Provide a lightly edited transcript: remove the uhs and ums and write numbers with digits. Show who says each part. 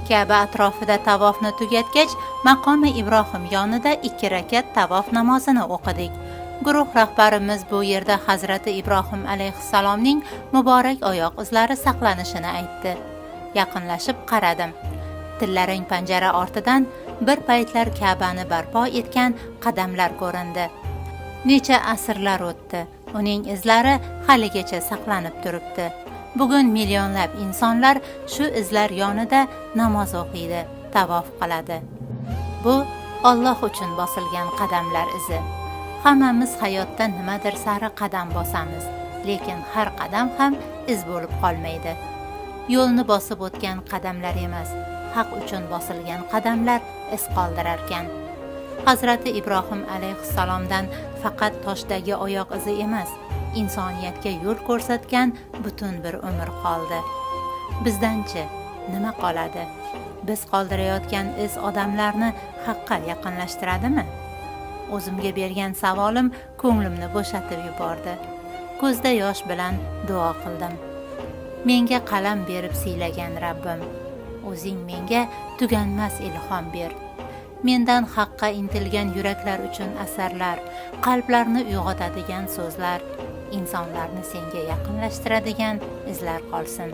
Speaker 1: Ka'ba atrofida tavofni tugatgach, maqomi Ibrohim yonida 2 rakat tavof namozini o'qidik. Guruh rahbarimiz bu yerda Hazrati Ibrohim alayhissalomning muborak oyoq izlari saqlanishini aytdi. Yaqinlashib qaradim. Tillarang panjara ortidan bir paytlar Ka'bani barpo etgan qadamlar ko'rindi. Necha asrlar o'tdi. Uning izlari haligacha saqlanib turibdi. Bugun millionlab insonlar shu izlar yonida namoz o'qiydi, tavof qiladi. Bu Alloh uchun bosilgan qadamlar izi. Hammamiz hayotda nimadir sari qadam bosamiz, lekin har qadam ham iz bo'lib qolmaydi. Yo'lni bosib o'tgan qadamlar emas, haq uchun bosilgan qadamlar iz qoldirarkan. Hazrati Ibrohim alayhissalomdan faqat toshdagi oyoq izi emas, insoniyatga yo'l ko'rsatgan butun bir umr qoldi. Bizdanchi nima qoladi? Biz qoldirayotgan iz odamlarni haqqa yaqinlashtiradimi? O'zimga bergan savolim ko'nglimni bo'shatib yubordi. Ko'zda yosh bilan duo qildim. Menga qalam berib siylagan Rabbim, o'zing menga tuganmas ilhom ber. Mendan haqqa intilgan yuraklar uchun asarlar, qalblarni uyg'otadigan so'zlar, insonlarni senga yaqinlashtiradigan izlar qolsin.